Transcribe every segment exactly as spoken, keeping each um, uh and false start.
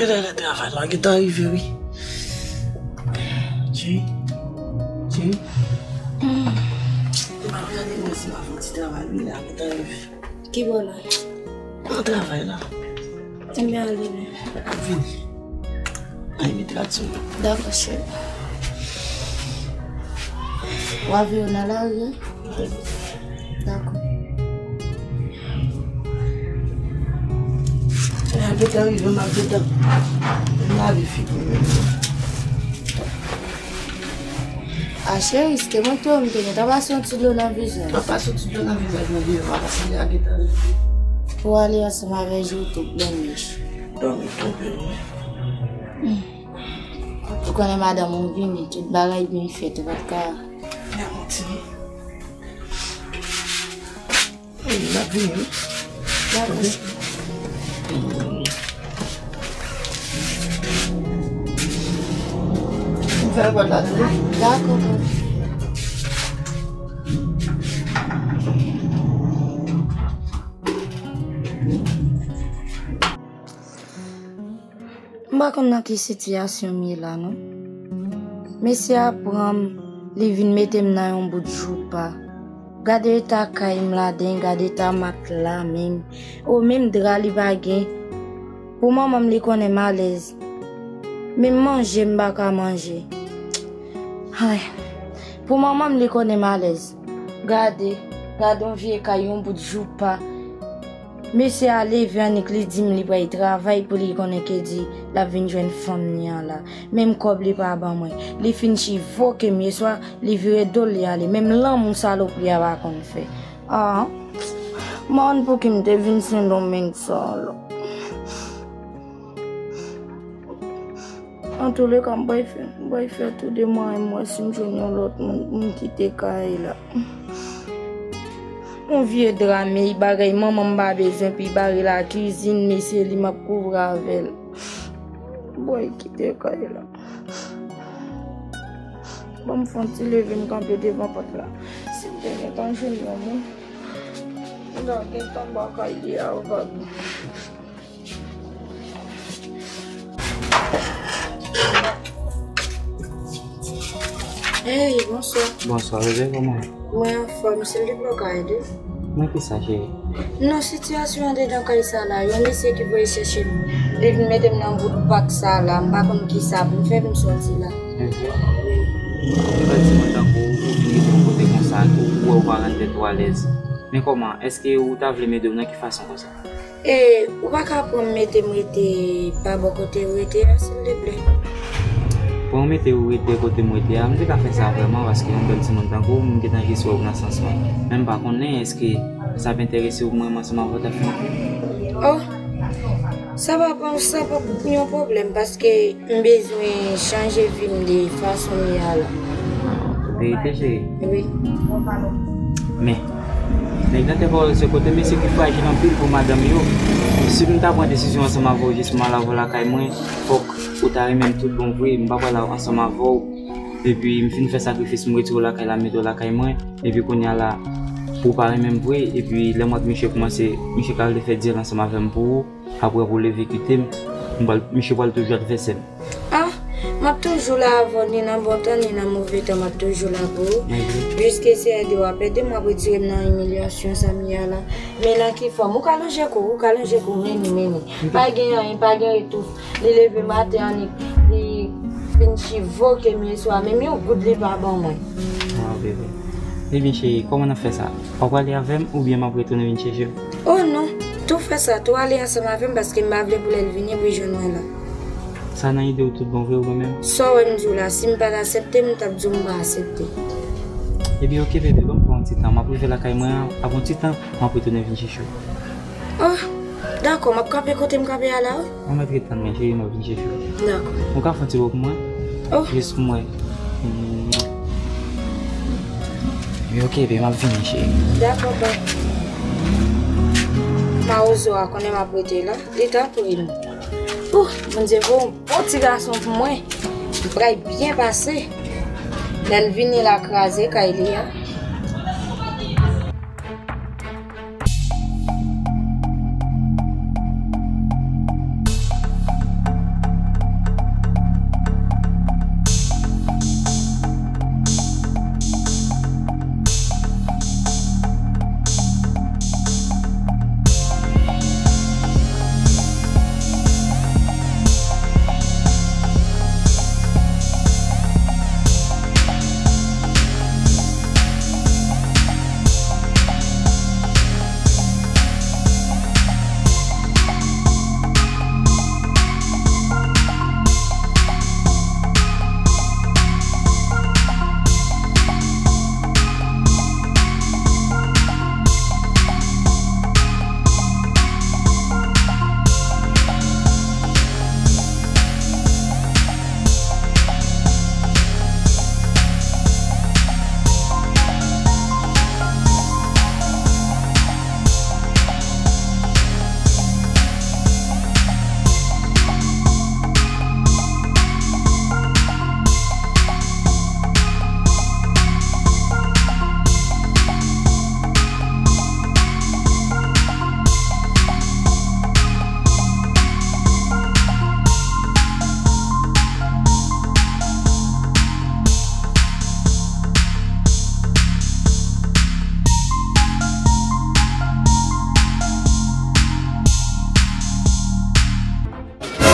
Lè, lè travay la gentan rive, wi. Jay, Jay. M ap gade mwen si m ap fè yon ti travay, wi, la gentan rive. Ki bò la? Nan travay la. Ebyen, ale men. Vini. Ay, met rad sou mwen. Dakò, cheri. W a veye nan lari, wi? Dakò. Lè a gentan rive, m ap gentan lave figi m. A cheri, si te mwen tou, m te gentan pase yon ti dlo nan vizaj. M ap pase yon ti dlo nan vizaj mwen devan, paske lè a gentan rive. Pou ale ansanm avè Jay tou, bòn nich. Dòmi tonbe, wi. Ou konnen madanm ou vini, tout bagay byen fèt, ou pa t ka. Fè yon ti. Wi, m ap vini, wi. Dakò. M fè pòt la, tande? Dakò, papi. M pa konn nan ki sitiyasyon m ye la, non. Mesye a pran m, li vin mete m nan yon bout joupa. Gade eta kay m ladan, gade eta matla menm. O, menm dra li pa gen. Pou manman m, li konnen m alèz. Menm manje, m pa ka manje. Ay. Pou manman m, li konnen m alèz. Gade, gade yon vye kay, yon bout joupa. Mesye a leve annik li di m li pral travay pou li konnen ke di l ap vin jwenn fanm li an la. Menm kòb li pa ban mwen. Li fin chivoke m yeswa, li vire do l li ale. Menm lanmou salopri a pa konn fè. Ah, man, pouki m te vin Sendomeng sa la? Antouleka, m pral fè, m pral fè tou de mwayen m wè si m jwenn yon lòt moun pou m kite kay la. Yon vye dra, men bagay manman m pa bezwen, pi bare lakizin, mesye li m ap kouvri avè l. Bòy kite kay la. Ban m fè yon ti leve m kanpe devan pòt la. Si m te gentan jwenn yon moun, m ta gentan ba kay li a vag. Hey, bonswa. Bonswa, bebe, kòman? Mwen anfòm, silvouplè, w ka ede m? Nan kisa, cheri? Nan sitiyasyon andedan kay sa la, yon mesye ki voye chèche m, li vin mete m nan bout pak sa la, m pa konn kisa pou m fè pou m sòti la. Ok. Mwen di mwen tankou ou vin rete yon kote konsa, ke ou wè ou pa rann tèt ou alèz. Men kòman, èske ou ta vle m ede w nan ki fason konsa? E, ou pa ka pran m mete m rete pa bò kote ou rete a, silvouplè? Pran w mete ou rete kote m rete a, m te ka fè sa vrèman, paske yon bèl timoun tankou w, m gentan jis wè w nan sans mwen. Men m pa konnen èske sa ap enterese w pou mwen menm ansanm avè w ta fè yon... Oh, sa pa, sa pa yon pwoblèm, paske m bezwen chanje vi m de fason m ye a la. Verite, cheri? Wi. Men, nèg nan te fè w se kote mesye ki frajil anpil pou madanm yo. Si m ta pran desizyon ansanm avè w jis pou m al avè w lakay mwen, fòk ou ta renmen m tout bon vre. M pa pral ansanm avè w. Epi m fin fè sakrifis, m retire w lakay la, m mete w lakay mwen. Epi kounye a la, ou pa renmen m vre. Epi lè m wè misye kòmanse, misye ka vle fè dyèl ansanm avè m pou ou. Apre pou leve kite m, m pral, misye pral toujou advèsè m. Ah, m ap toujou la avè w, ni nan bon tan, ni nan move tan, m ap toujou la pou ou. Jiske se ede w ap ede m, w ap retire m nan imilyasyon sa m ye a la. Men nan ki fòm? Ou ka lonje kou, ou ka lonje kou, men ni, men ni. Pa gen anyen, pa gen retouf. Li leve maten annik, li vin chivoke m yeswa, menm yon goud li pa ban mwen. Ah, bebe. Ebyen, cheri, kòman n ap fè sa? W ap prale avè m oubyen m ap retounen vin chèche w? Oh non, tou fè sa, tou ale ansanm avè m, paske m pa vle pou lè l vini pou l jwenn mwen la. Sa nan ide w tout bon vre, ou menm? Sa w wè m di w la, si m pa t aksepte, m t ap di w m pa aksepte. Ebyen, oke, bebe, ban m pran yon ti tan. M ap rive lakay mwen an, apre yon ti tan, m ap retounen vin chèche w. Oh, dakò, m ap kanpe kote m kanpe a la, wi. Ou mèt ret tann mwen, cheri, m ap vin chèche w. Dakò. Ou ka fè yon ti bo pou mwen? Oh. Jis pou mwen. Mm. Wi, oke, bebe, m ap vini, cheri. Dakò, bò. Mawozo a konnen m ap rete la. Li t ap ri m. Ouh, Bondye voye yon bon ti gason pou mwen. M pral byen pase. Lè l vini la, kraze kay li a.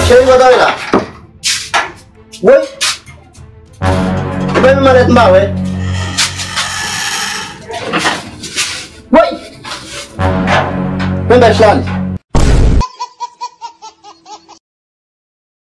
Kiyès ki tande la? Woy! Ou pa menm malèt m pa wè. Woy! Men bèch la li.